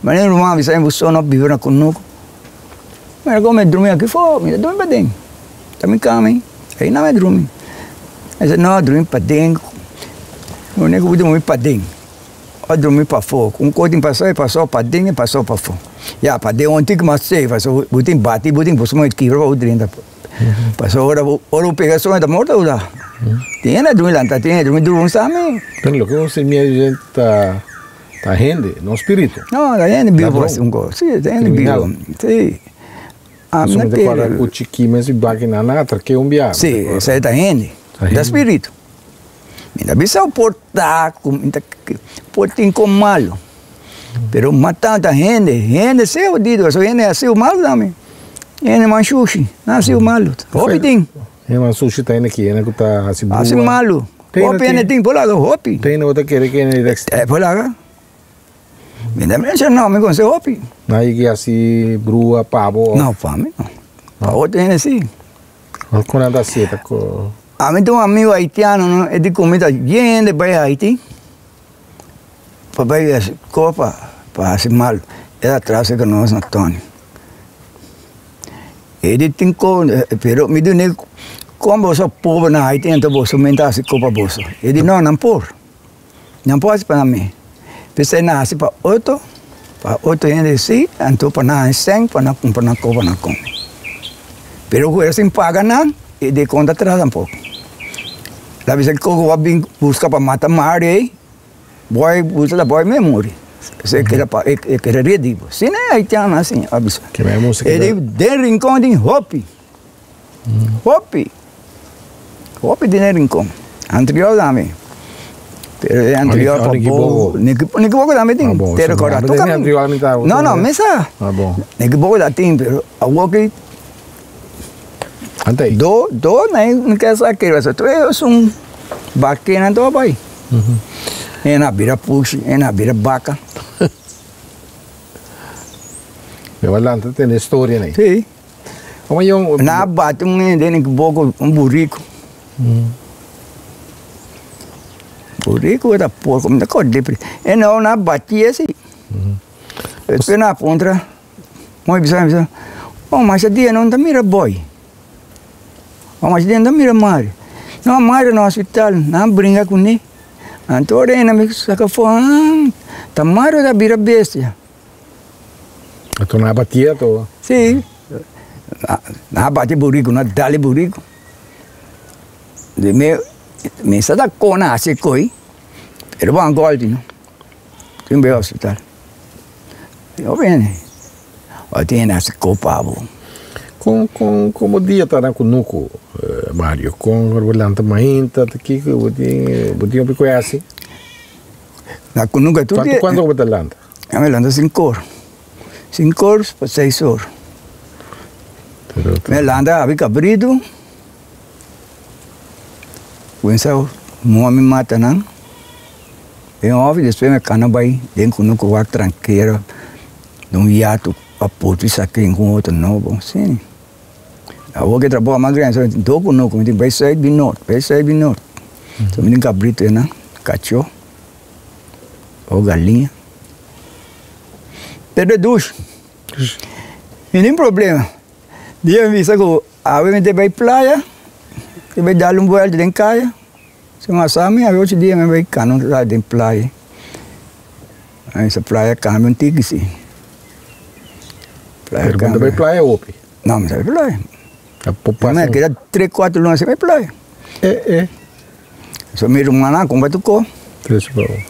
Manera mi ruman a bisa mi bo so no biba na kunuku. Mira como mi drumi aki fo, mi ta drumi paden. Ta mi cama ei, ei nan mi drumi. Mi di no, drumi paden, no ne ku drumi paden, o drumi pafó. Un kos tin pasó, e pasó paden, e pasó pafó. Ya, paden un tiki mas safe, pasobra bo tin bati, bo tin busca un kibra pa bo drenta. Pasobra ora bo, ora bo pega soño ta morto bo ta. Tin hende a drumi lanta, tin hende a drumi duru un sami. Pero loke nos tin miedu ta. Ta hende, no spiritu. No, ta hende bibu por hasi un kos. Si, ta hende bibu. Si. Ami na kere. Pasobra ku chikí mes i baki nan a atraké un biaha. Si, esei ta hende. Ta spiritu. Mi ta bisa por ta ku mi ta por tin kon malu. Pero mata ta hende. Hende si hodido. Pasobra hende hasi malu tambe. Hende man shushi, nan hasi malu. Hopi tin. Hende man sushi ta hende ki hende ku ta hasi brua. Hasi malu. Hopi hende tin por laga hopi. Te hende bo ta kere ku hende ta. E por laga. Mi ta menshona no, mi konse hopi. Nan yegi hasi brua pa bo? No, pa mi no. Pa otro hende si. Kon nan ta hasi ta ko? Ami tin un amigu haitiano no, e di ku mi ta yen hende bai Haiti pa bai hasi kopa pa hasi malu. E ta tras ku nos na Tony. E di tin ko, pero mi dun'é kon boso a pober na Haiti anto boso men ta hasi kopa boso. E di no, nan por. Nan por hasi pa nan mes. P'esei nan hasi pa otro, pa otro hende si, anto pa nan haña sèn pa nan kumpra nan kopa nan kome. Pero ku e sin paga nan, e di konta tras tampoko. La bisa ku bo a bin buska pa mata Mario ei, Boy buta ta boy me muri. Se keda pa e keda redi bo. Si ne haitiano asin a bisa. E di den Rincon tin hopi. Hopi. Hopi tin den Rincon. Antriol tambe. Pero e antriol pa bo. Nikiboco tambe tin. Pero kora tu kaminda. No no mi sa. Nikiboco ta tin pero awor ki Do do na e kesa kere sa tur esun bakenan tur a bai. E na bira pushi, e na bira baka. Mi a lanta tende e storia nei. Si. Como yon. Na bati un hende den boko un buriku. Buriku ora porko mi ta kòrda di. E no na bati esi. Despues na puntra. Mooi bisa bisa, oh masha dia no ta mira boy, oh masha dia no ta mira Mario, no Mario na hospital, nan bringa kuné, anto ora ena mi saka afó, ah ta Mario ta bira bestia. Anto nan a batia anto? Si, nan a bati buriku, nan a dal e buriku, di mi, mi sa ta kon a hasi koi, pero bo a gòlpi no. Tin bai hospital. Yo bini. Ora tin hende hasi kopa bo. Kon kon kon bo dia ta na kunuku Mario? Kon ora bo lanta mainta ta kiko bo tin bo tin hopi ku hasi? Na kunuku tur dia. Kuantu bo ta lanta? Mi lanta sinku or. Sinku or pa seis or. Mi lanta abi kabritu. Kuminsá muha mi matanan den òfi despues mi kana bai den kunuku wak trankera den un yatu pa purpi saken ku otro nobo si. Awor ke trabou a mas grandi so do kunuku mi tin bai sùit bin nort bai sùit bin nort so mi tin kabritu einan kachó o galiña pero e dushi mi tin problema. Dia mi bisa ku awe mi ta bai playa, mi bai dal un buelta den kaya, si mi a mi awe ocho dia mi bai kana un rato den playa. Esa playa kambia un tiki si. Playa Pero bo ta bai playa hopi? No, mi ta bai playa. Mi a keda tres kuater luna sin bai playa. Eh eh. So mi rumannan a kumpra tur ko.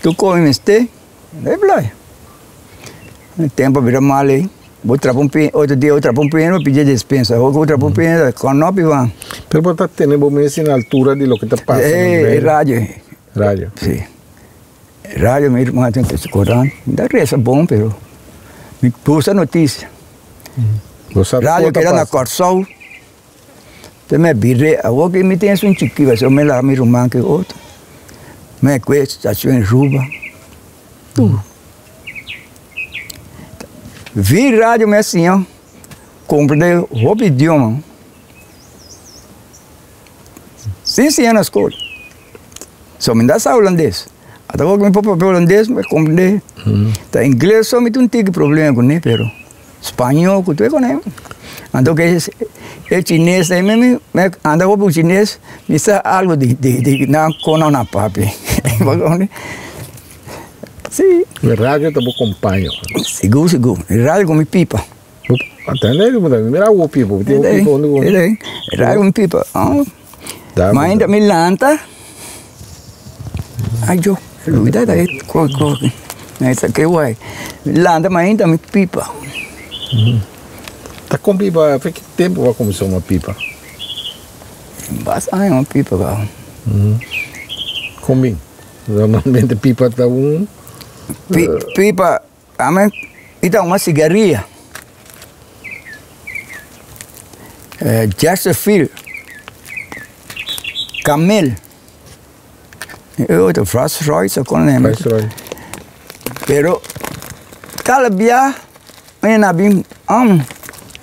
Tur ko mi mester. Bai playa. Tempo a bira mal ei. Bo trapa un pin, otro dia bo trapa un pin, bo pidi despensa. Otro bo trapa un pin, kono pi van. Pero bo ta tene bo mes na altura di loke ta pasa. E radio. Radio. Si. Radio mi irma tin ta korant. Mi ta resa bon pero mi gusta notisia. Bo sa Radio keda na Kòrsou. Te me bire awor ki mi tin esun chikí pasobra mi laga mi ruman ki otro. Mi a kue stashon Ruba tur. Vi radio mi a siña komprende hopi idioma sin siña na skol. So mi ta sa hulandes. Ata awor ki mi por papia hulandes mi a komprende. Ta ingles so mi tin un tiki problema kuné pero. Spañó ku tur e koné. Anto ke e chines ei mi mi anda hopi ku chines mi sa algo di di di nan kon nan a papia. Si. E radio ta bo kompaño. Sigur sigur e radio ku mi pipa. Atende mi mira bo pipa bo tin bo pipa huntu ku. E radio ku mi pipa. Mainta mi lanta. Ay yo, lubida ta e ko ko esa ke guay. Lanta mainta mi pipa. Ta kon pipa, fe ki tempo bo a kuminsá uma pipa? Basta aña un pipa kaba. Kon bin? Normalmente pipa ta un. Pipa, ame, i ta uma sigaria. Chesterfield, Camel, e otro Viceroy so kon name. Viceroy. Pero kala bia mi na bin am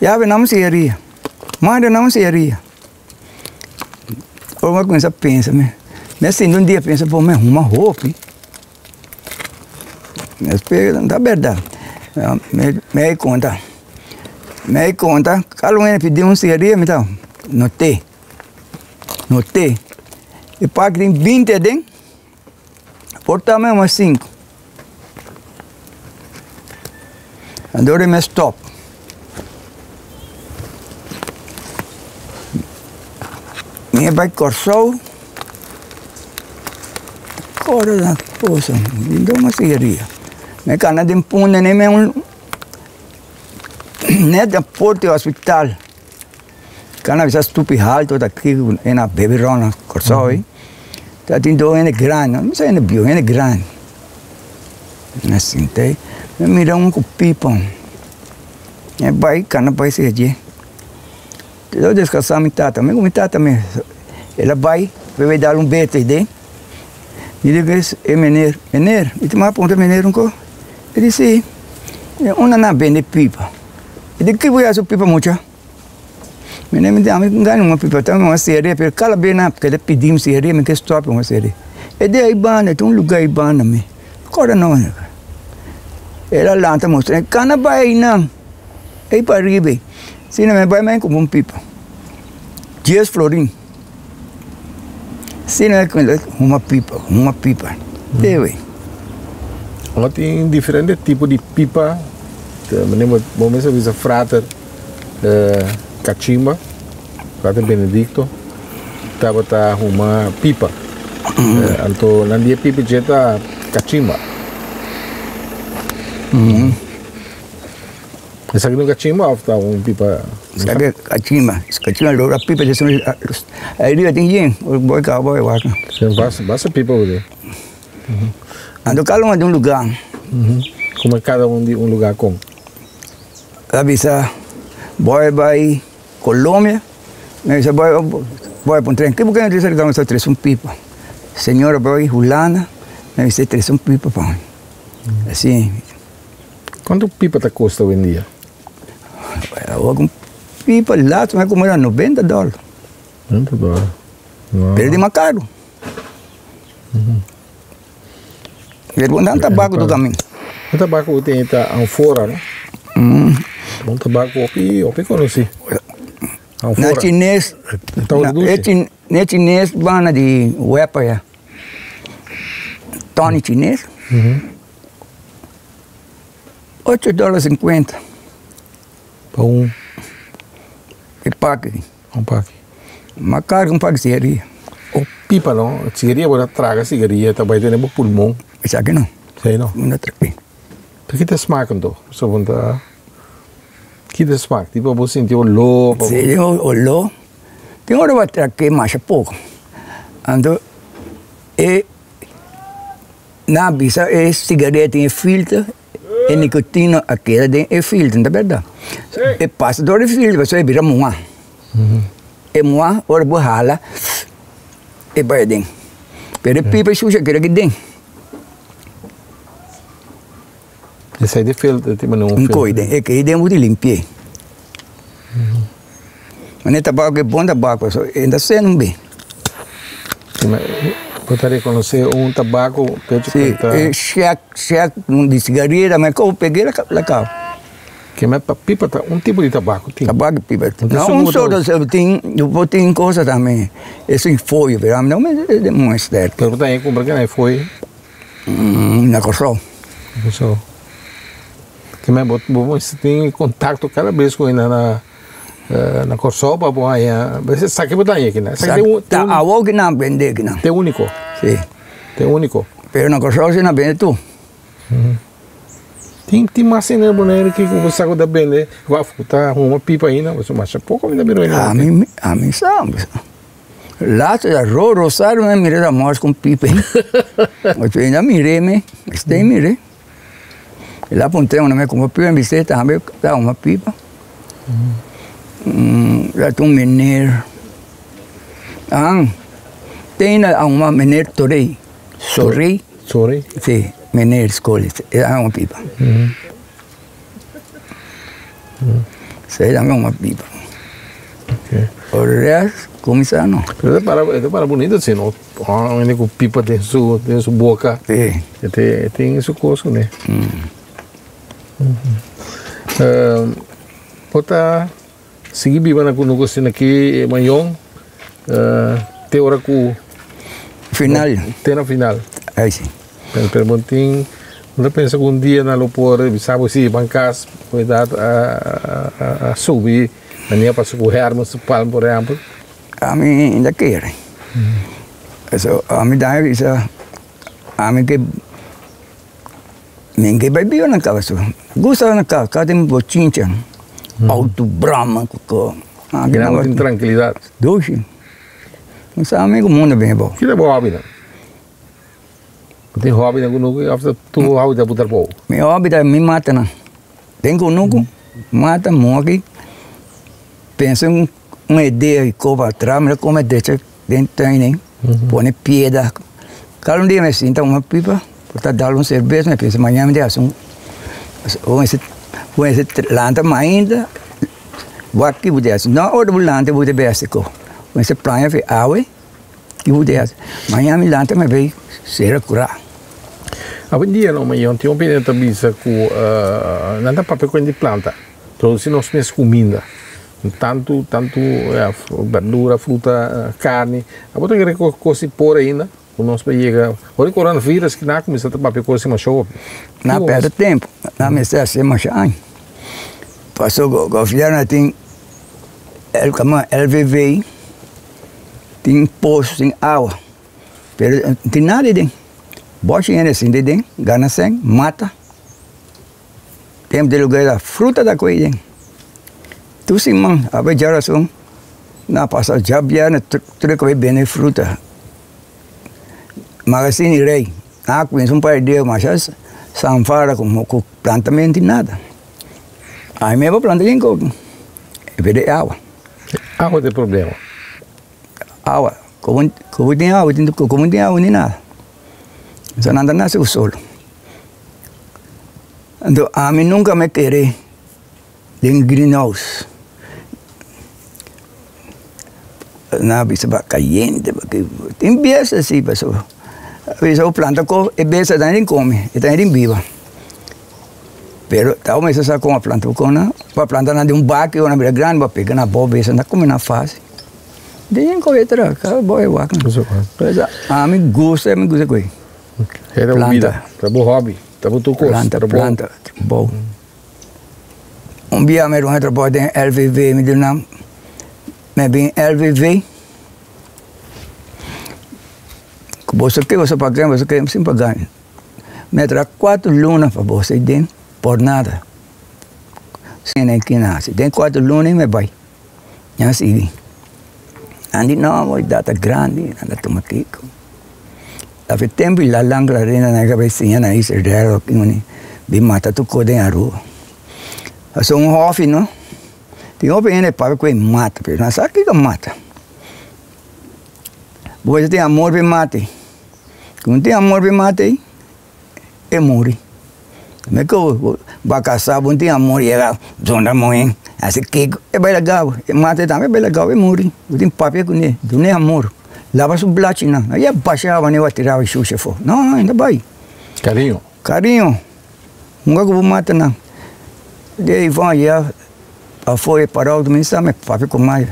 yabe nam sigaria. Manda nam sigaria. Ora mi kuminsá pensa, mi mi a sinti un dia pensa, bo mi huma hopi. Mi a spera, ta bèrdat. Mi mi a konta, mi a konta kada un hende pidi un sigaria mi ta no te, no te. E pak tin binti aden, por ta mi huma sinku. Anto mi a stòp. Mi a bai Kòrsou, kòrda na cosa, mi no mas sigaria. Mi a kana den punda ne un nèt na porta di hospital. Kana bisa stupi haltu ta aki e na bebe rònt na Kòrsou ei. Ta tin dos hende grandi, no bisa hende bieu, hende grandi. Mi a sinta ei, mi a mira un ku pipa. Mi a bai kana bai serka dje. Lo deskansa mi tata, mi ku mi tata mes. El a bai, mi bai dal un bete aden. Mi di ku e meneer, meneer, mi ta puntra meneer un kos? E di si, unda nan bende pipa? E di, ki bo hasi ku pipa mucha? Mi di, ami no gana un pipa, ta un serie, pero kala bes nan keda pidi mi serie, mi ke stop un serie. E di ai banda, tin un luga ai banda mi, kòrda no. El a lanta mustra, kana bai einan, ei pa riba ei. Asina mi a bai mi a kumpra un pipa, dies florin. Asina mi a kuminsá huma pipa, huma pipa, te wei. Bo tin diferente tipo di pipa, bo mester bisa frater Cachimba, frater Benedicto tabata huma pipa, anto nan di e pipa dje ta Cachimba. Esaki ta un cachimba of ta un pipa? Esaki ta cachimba, cachimba lo pipa ariba tin yen, boy cabo boy wak. Basta pipa bo tin. Anto cada un di un lugar. Como cada un di un lugar con? Ta bisa boy bay Colombia, mi bisa boy boy pon tren, kibo ken trese mi trese un pipa. Señora boy Hulanda, mi bisa trese un pipa pa mi. Así. Cuanto pipa ta costa hoy en dia? Awor un pipa laatst mi a cumpra 90 dollar. 90 dollar. Pero di mas caro. Pero nan tabaco tu caminda. E tabaco cu tin ta anfora no? Un tabaco hopi hopi conoci. Anfora. Na chines, na chines banda di wepa ya. Tony chines. Ocho dollar cincuenta. Pa un? E paki. Un paki. Mas caro que un paki sigaria. O pipa no, sigaria bo ta traga sigaria ta bai tene bo pulmon. Esaki no. Esaki no. No traga. Ta kita smaak anto? So bo ta kita smaak? Tipo bo sinti olor? Si, olor. Tin ora bo a traga masha poko. Anto e Nan a bisa e sigaret tin e filter, e nikotina a keda den e filter, ta bèrdat? E pasa dor e filter pasobra e bira muhá. E muhá ora bo hala e bai aden. Pero e pipa sushi a keda aki den. Esei di filter tin manera un filter. Un koi den, e kei den bo tin limpi'é. Manera tabako e bon tabako pasobra e ta seno be. Bo ta rekonosé un tabako pecho ku ta. Si, e shèk shèk di sigaria tambe kou peg'é la kaba. Keme pa pipa ta un tipo di tabako tin. Tabako pipa. No un solo tin bo tin cosa tambe esun foyo pero ami no mester muestra. Pero bo ta haña kumpra kina e foyo? Na Kòrsou. Na Kòrsou. Keme bo bo mester tin kontakto kada bes ku hende na na Kòrsou pa bo haña esaki bo ta haña kinan. Esaki ta awor ku nan bende kinan. Te úniko. Si. Te úniko. Pero na Kòrsou si nan bende tur. Tin tin mas hende na Bonaire ki ku bo sa ku ta bende waf ku ta huma pipa ainda pasobra masha poko mi ta mira hende. Ami ami sa. Laatst era Ro Rosario mi a mira ta mors con pipa. Ocho ainda mir'é mi, este mir'é. El a puntra una me como pipa, mi bis'é tambe ta huma pipa. Dat un meneer. Ah, tin un meneer Torrey. Sorry. Sorry? Si, meneer school. E un pipa. Si, e un pipa. Por resto, kuminsá no. Pero e para bunita asina, no? Hende ku pipa den su boka. Si. E tin su kos, ne? Bo ta sigui biba na kunuku asina aki, Mayon, te ora ku Final. Te na final. Ai si. Pero bo tin, bo ta pensa ku un dia nan lo por bisa bo si ban kas, bo edat a subi, manera pasa ku Herman su palm, por ehèmpel. Ami ainda kere. So, ami da bisa, ami ke mi ke bai biba na kas so. Gusta na kas, kas tin bochincha, auto brama ku ko. Nan tin trankilidat. Dushi. No sa ami ku mundu bin abou. Kiko ta bo hobby nan? Bo tin hobby nan kunuku òf ta tur hobby ta bo trabou? Mi hobby ta mi mata nan. Den kunuku, mata moki, pensa un idea i koba atras, mi ta kome derecha den tuin ei, pone piedra. Kada un dia mi sinta un pipa, por ta dal un serbes, mi pensa mañana mi ta hasi un, un lanta mainta, wak ki bo ta hasi. No ora bo lanta bo ta bai hasi ko. Bo plania fi awe, ki bo ta hasi. Mañana mi lanta mi bai sera kura. Awendia no, mayon tin hopi hende ta bisa ku nan ta papia ku hende di planta, produsi nos mes kuminda, tantu tantu berdura, fruta, karni. Abo ta kere kos di por ainda ku nos por yega? Ora di coronavirus ki nan a kuminsá ta papia kos di masha hopi. Nan a pèrdè tempu, nan mester hasi masha aña. Pasobra gobièrnu tin LVV, tin pos, tin awa, pero no tin nada aden. Bòshi hende sinti aden, gana sèn, mata. Tempu di lugar la fruta ta kohe aden. Tur siman, awe djarason, nan a pasa djabièrnè tur e kohe bende fruta. Magasin di rei, nan a kuminsá un par di dia masha sanfara ku plantamentu i nada. Ai mi a planta yin koki, e berde awa. Awa ta e problema. Awa, komo komo tin awa tin komo tin awa ni nada. So nan ta nase ku solo. Anto ami nunka me kere den greenhouse. Nan a bisa ba kayente ba ke tin bies asi pasobra a bisa bo planta ko e bes ta den kome e ta den biba. Pero ta bo mester sa kon a planta bo nan bo a planta nan den un baki ora nan bira grandi bo a pega nan abou bes nan ta kome nan fácil. Den koe tra ka bo e wak nan. Ami gusta mi gusta koe. Era bo bida, ta bo hobby, ta bo tur kos. Planta, planta, trabou. Un bia mi a trabou den LVV mi di nan mi a bin LVV ku boso ke boso paga boso ke sin paga. Mi a traha kuater luna pa boso ei den por nada. Sin e kina hasi. Den kuater luna mi a bai. Mi a sigui. Nan di no bo edad ta grandi, nan ta tuma kiko. Afe tempu i la lang Clarina nan a bai siña nan Israel bin mata tur kos den Aruba. Pasobra un hòfi no, tin hopi hende papia ku e mata, pero nan sa kiko mata. Bo mester tin amor pa e mata. Ku no tin amor pa e mata ei, e muri. Me ku bo a kasa bo no tin amor yega zona muhé hasi kiko e bai laga bo, e mata tambe e bai laga bo e muri. Bo tin papia kuné, dun'é amor, laba su blachinan, no ya basha awa ne bo a tira awa shusha afó, no e no bai. Kariño. Kariño, nunka ku bo mata nan. De Ivon ya afó e parou mi sa mi papia ku mai,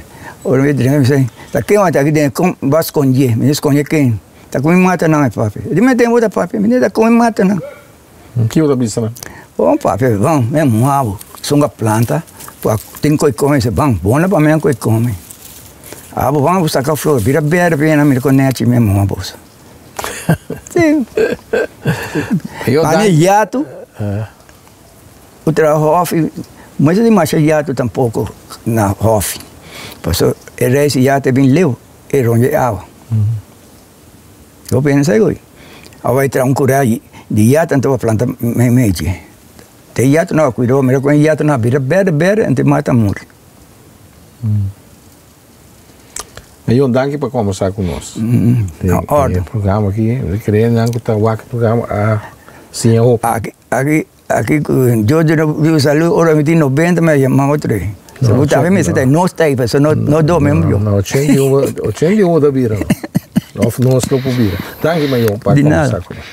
ora mi drenta mi bisa ta ken wak ta aki den kon bo a skonde, mi skonde ken. Ta ku mi mata nan e papia. Di mi tempu ta papia, mi ta ku mi mata nan. Ki bo ta bisa nan? Bon papia, bon, mi a muha bo. Sunga planta, bo tin ku e kome, si bon, bon na pa mi ku e kome. Abo ban bo saka flor, bira berde pa yena mira ku nechi mi a muha bo. Si. Mane yatu, bo traha hofi, no ta masha yatu tampoko na hofi. Pasobra e reis di yatu e bin leu. E ronde awa. Bo pensa ei. Awa e traha un kura di yat anto a planta meimei dje. Te yat no a kuidou, mira kon e yat no a bira berde berde anto e mata muri. Mayon, danki pa kombersá ku nos. Na orde. E programa aki, mi kere nan ku ta wak e programa a siña hopi. Aki, aki, aki ku Dios duna biba salú, ora mi tin 90 mi a yama otro rei. So bo tambe mester ta nos ta ei, pasobra no, no dome yo. No, 81, 81 ta bira no. Of nos lo por bira. Danki Mayon pa Di nada. kombersá ku nos.